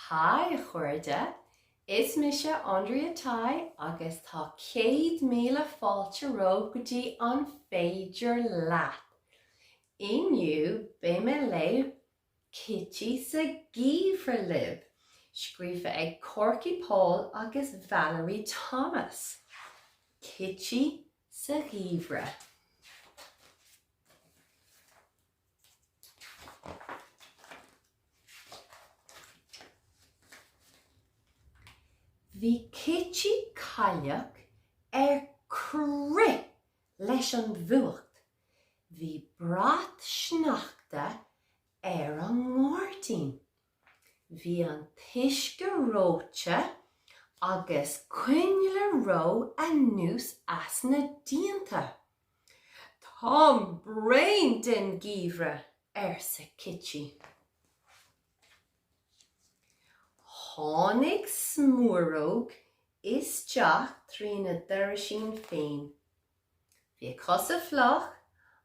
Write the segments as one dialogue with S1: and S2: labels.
S1: Haigh a chairde, is mise Andrea Tighe agus tá 100,000 fáilte romhaibh go dtí An Féidir Leat? Inniu beidh mé ag léamh Cití sa Gheimhreadh libh, scríofa ag Korky Paul agus Valerie Thomas. Cití sa Gheimhreadh. Bhí Cití Cailleach ar crith leis an bhfuacht. Bhí brat sneachta ar an ngairdín. Bhí an t-uisce reoite agus coinnle reo anuas as na díonta. Táim bréan den gheimhreadh, arsa Cití. Tháinig Smuaróg isteach trína doraisín féin. Bhí a cosa fliuch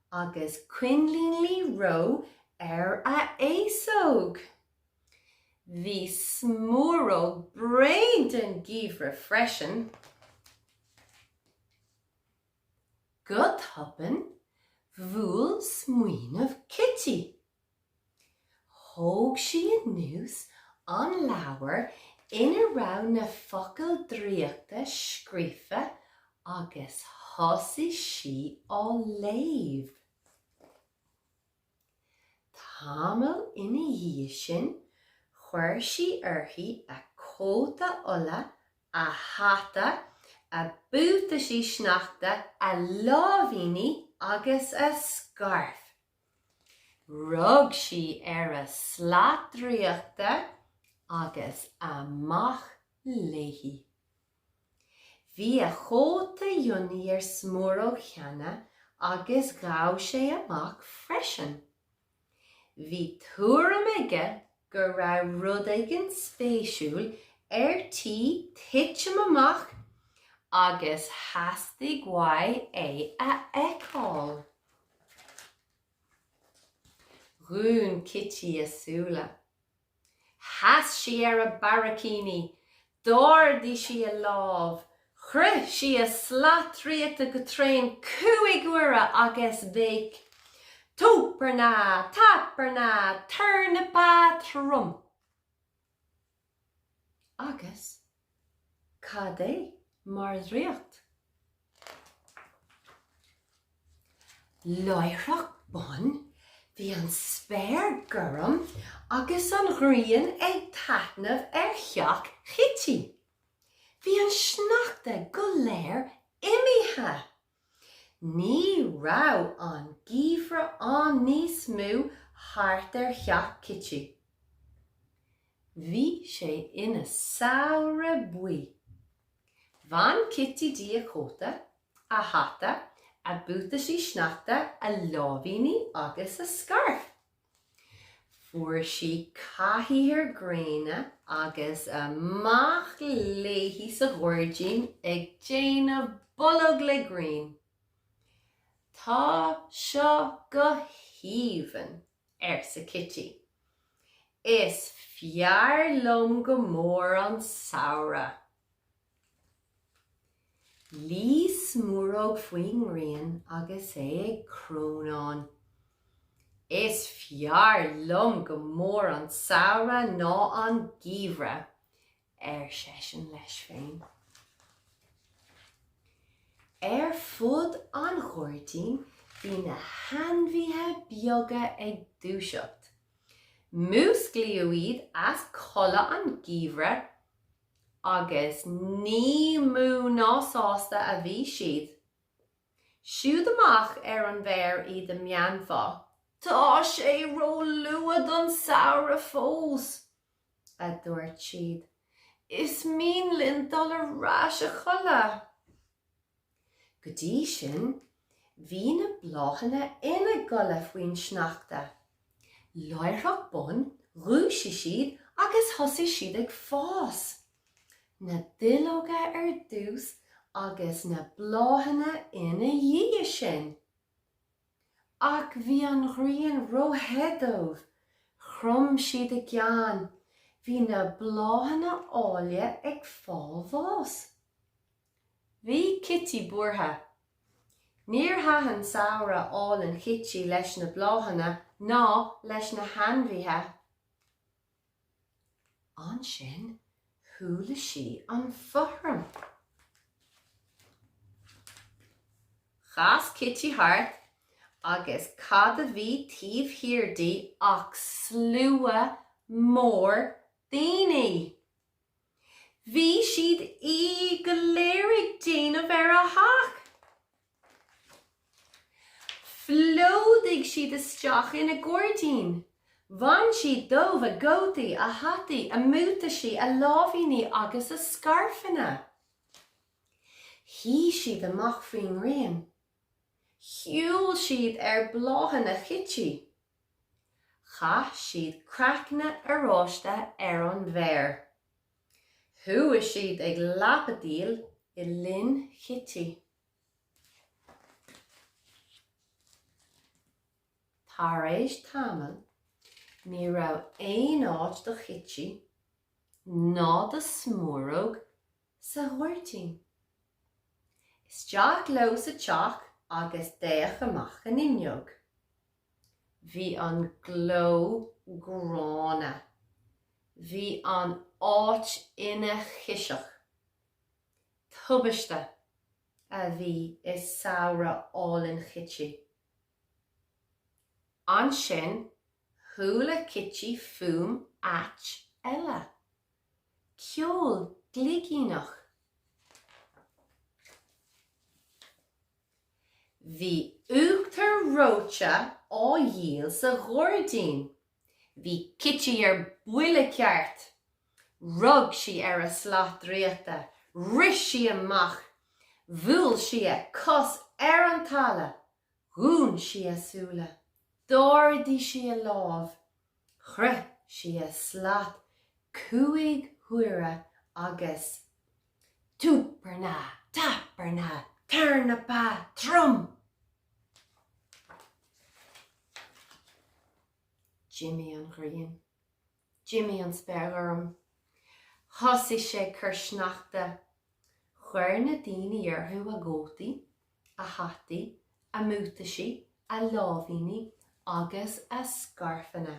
S1: agus coinlíní reo ar a fhéasóg. Bhí Smuaróg bréan den gheimhreadh freisin. Go tobann, bhuail smaoineamh Cití. Thóg sí anuas an leabhar ina raibh na focail draíochta scríofa agus thosaigh sí á léamh. Tamall ina dhiaidh sin, chuir sí uirthi a cóta olla, a hata, a buataisí sneachta, a láimhíní agus a scairf. Rug sí ar a slat draíochta agus amach léi. Bhí a chóta fhionnaidh ar Smuaróg cheana agus ghabh sé amach freisin. Bhí tuairim aige go raibh rud éigin spéisiúil ar tí titim amach agus theastaigh uaidh é a fheiceáil. Dhún Cití a súile. Sheas sí ar a barraicíní, d'ardaigh sí a lámh, chroith sí a slat draíochta go tréan chúig huaire agus bhéic, Túparna! Taparna! Turnapa! Trum! Agus cad é mar dhraíocht? Láithreach bonn, bhí an spéir gorm agus an ghrian ag taitneamh ar theach Chití. Bhí an sneachta go léir imithe. Ní raibh an geimhreadh ann níos mó thart ar theach Chití. Bhí sé ina samhradh buí. Bhain Cití di a cóta, a hata, a buataisí sneachta, a láimhíní agus a scairf. Fuair sí cathaoir gréine agus amach léi sa ghairdín ag déanamh bolg le grian. Tá seo go haoibhinn, arsa Cití. Is fearr liom go mór an samhradh. Luigh Smuaróg faoin ngrian agus é ag crónán. Is fearr liom go mór an samhradh ná an geimhreadh, ar seisean leis féin. Ar fud an ghairdín bhí na hainmhithe beaga ag dúiseacht. Músclaíodh iad as codladh an gheimhridh agus ní mó ná sásta a bhí siad. Siúd amach ar an bhféar iad i meanfá. Tá sé ró-luath don samhradh fós, a dúirt siad. Is mian linn dul ar ais a chodladh. Go dtí sin, bhí na bláthanna ina gcodladh faoin sneachta. Láithreach bonn, dhúisigh siad agus thosaigh siad ag fás. Na duilleoga ar dtús agus na bláthanna ina dhiaidh sin. Ach bhí an ghrian ró-the dóibh. Chrom siad a gceann. Bhí na bláthanna áille ag fáil bháis. Bhí Cití buartha. Níor thaitin samhradh álainn Chití leis na bláthanna ná leis na hainmhithe. Ansin chuala sí an fothram. Chas Cití thart agus cad a bhí taobh thiar di ach slua mór daoine! Bhí siad go léir ag déanamh ar a theach! Phlódaigh siad isteach ina gairdín. Bhain siad dóibh a gcótaí, a hataí, a mbuataisí, a láimhíní agus a scairfeanna. Shuigh siad amach faoin ngrian. Shiúil siad ar bhláthanna Chití. Chaith siad craicne oráiste ar an bhféar. Chuaigh siad ag lapadaíl i linn Chití. Tar éis tamaill, ní raibh aon áit do Chití ná do Smúróg sa ghairdín. Isteach leo sa teach agus d'fhéach amach an fhuinneog. Bhí an gleo gránna. Bhí an áit ina chiseach. Tubaiste a bhí i samhradh álainn Chití. Ansin chuala Cití fuaim ait eile. Ceol gligíneach. Bhí uachtar reoite á dhíol sa ghairdín. Bhí Cití ar buile ceart. Rug sí ar a slat draíochta, rith sí amach, bhuail sí a cos ar an talamh, dhún sí a súile, d'ardaigh sí a lámh, chroith sí a slat chúig huaire agus Túparna, taparna, tornapa trom! D'imigh an ghrian. D'imigh an spéir ghorm. Thosaigh sé ag cur sneachta. Chuir na daoine orthu a gcótaí, a hataí, a mbuataisí, a láimhíní agus a scairfeanna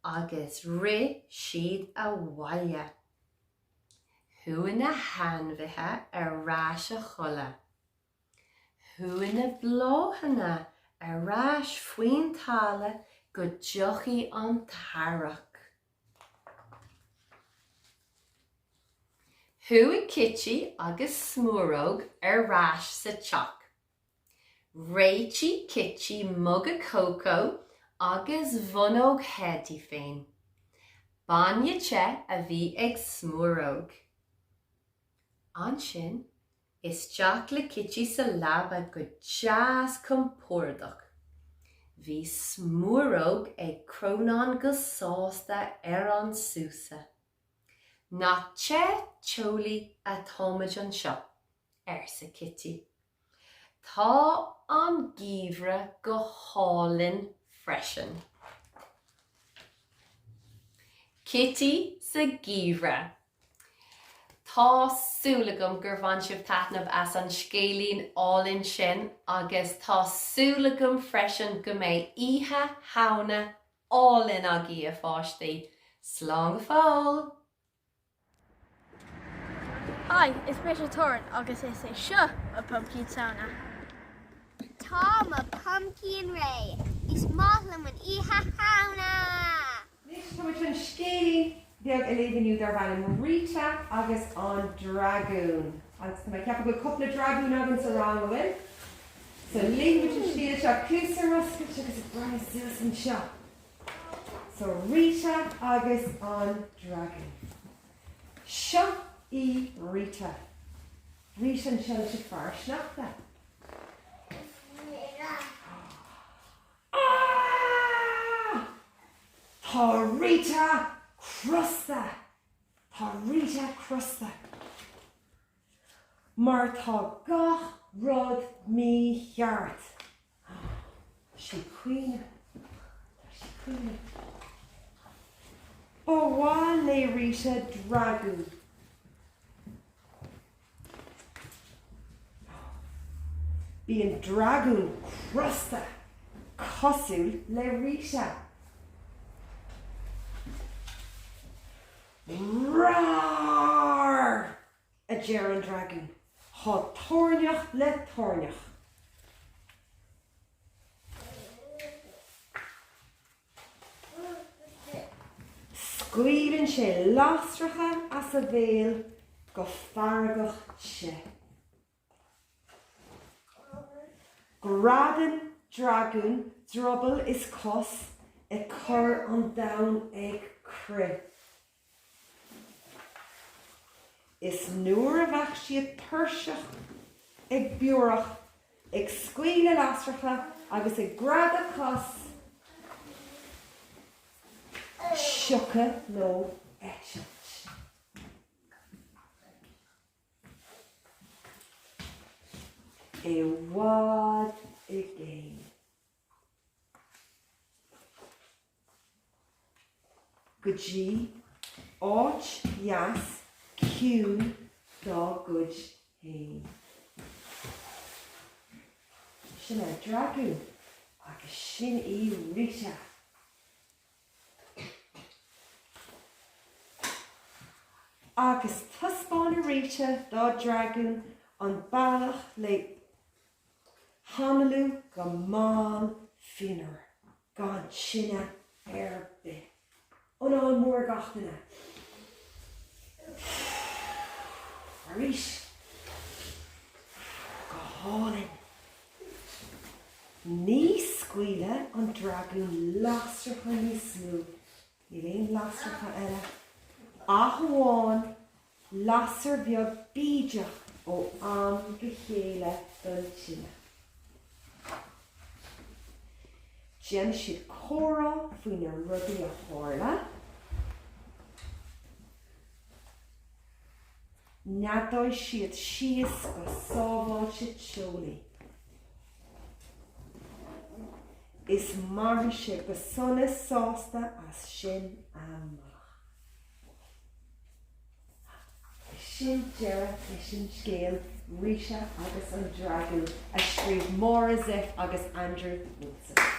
S1: agus rith siad abhaile. Chuaigh na hainmhithe ar ais a chodladh. Chuaigh na bláthanna ar ais faoin talamh go dtiocfaidh an t-earrach. Chuaigh Cití agus Smúróg ar ais sa teach. Réitigh Cití muga cócó agus bhonnóg the di féin. Bainne te a bhí ag Smúróg. Ansin Isteach le Cití sa leaba go deas compordach. Bhí Smúróg ag crónán go sásta ar an súsa. Nach te teolaí atáimid anseo, arsa Cití. Tá an geimhreadh go hálainn freisin. Cití sa gheimhreadh. Tá súil agam gur bhain sibh taitneamh as an scéilín álainn sin agus tá súil agam freisin go mbeidh Oíche Shamhna álainn agaibh, a pháistí. Slán go fóill!
S2: Hi, is mise Torin agus is é seo mo phumpcín Samhna.
S3: Tá mo phumpcín réidh. Is maith liom an Oíche Shamhna!
S4: Anois tá muid chun scéilín beag a léamh inniu darb ainm Rita agus an Dragún. Agus tá mé ag ceapadh go bhfuil cúpla dragún againn sa rang, an bhfuil? So léifidh muid an scéal seo, cluasa ar oscailt agus ag breathnú suas anseo. So Rita agus an Dragún. Seo í Rita. Rita anseo leis an fear sneachta. Ah! Tá Rita crosta! Tá Rita crosta. Mar tá gach rud mícheart. Tá sí ag caoineadh. Tá sí ag caoineadh. Ba mhaith le Rita dragún. Bíonn dragún crosta cosúil le Rita. Roar! a deir an dragún. Tá toirneach le toirneach. Scaoileann sé lasracha as a bhéal go feargach te. Greadann dragún druball is cos ag cur an domhain ag crith. Is nuair a bheadh siad tuirseach ag biorach, ag scaoileadh lasracha agus ag greadadh cos, thiocfadh leo eitilt. I bhfad i gcéin. go dtí áit dheas ciúin dá gcuid féin. Sin é dragún agus sin í Rita. Agus taispeánfaidh Rita dá dragún an bealach le hanalú go mall fionnuar gan tine ar bith. Anáil mór gach duine. Arís. Go hálainn. Ní scaoilfidh an dragún lasracha níos mó. Níl aon lasracha eile ach amháin lasair bheag bídeach ó am go chéile don tine. Déanfaidh siad comhrá faoi na rudaí a tharla. Neadóidh siad síos go sábháilte teolaí. Is mairfidh sé go sona sásta as sin amach. Sin deireadh leis an scéal Rita agus an Dragún a scríobh Máire Zepf agus Andrew Wilson.